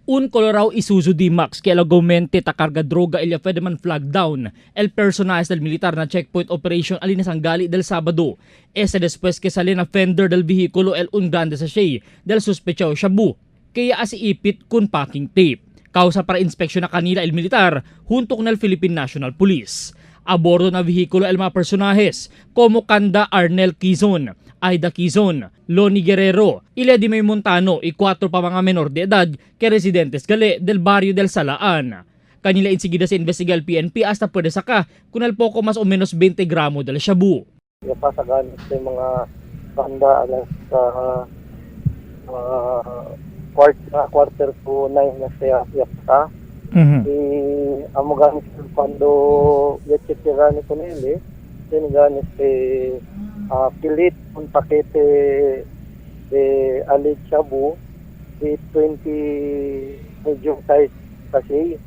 Un Colorado Isuzu D-Max que el argumente ta carga droga el Fedeman flag down el personaje del militar na checkpoint operation Alinasangali del sábado. Ese después que sale na fender del vehículo el un grande sachet del sospechado shabu kaya asi ipit kun packing tape. Causa para inspeksyon na kanila el militar junto con el Philippine National Police. A bordo na vehículo el mga personajes como Kanda Arnel Quizon, Aida Quizon, Loni Guerrero, Iledi May Montano y 4 pa mga menor de edad que residentes gali del barrio del Salaan. Kanila insigida sa investiga el PNP hasta puede saka kun el poco mas o menos 20 gramo del shabu. Napasagan sa mga banda alas 8:45 na siya yapta. E amo gani cuando yacheque gani con él, ten gani se pilit un paquete de alleged shabu de 20 medium size kasi.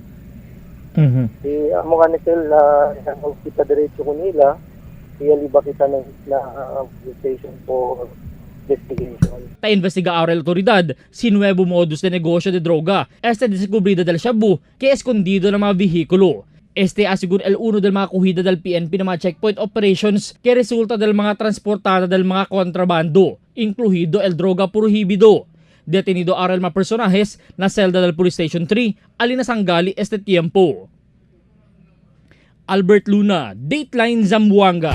E amo gani sila kita diretso con nila, ialiba kita na police station for investigation. Ta-investiga ahora la autoridad si nuevo modus de negocio de droga este descubrida del shabu que escondido ng mga vehikulo. Este asegur el uno del mga kuhida del PNP ng mga checkpoint operations que resulta del mga transportada del mga kontrabando, incluido el droga prohibido. Detenido ahora el mga personajes na celda del Police Station 3, Alinasangali este tiempo. Albert Luna, Dateline Zamboanga.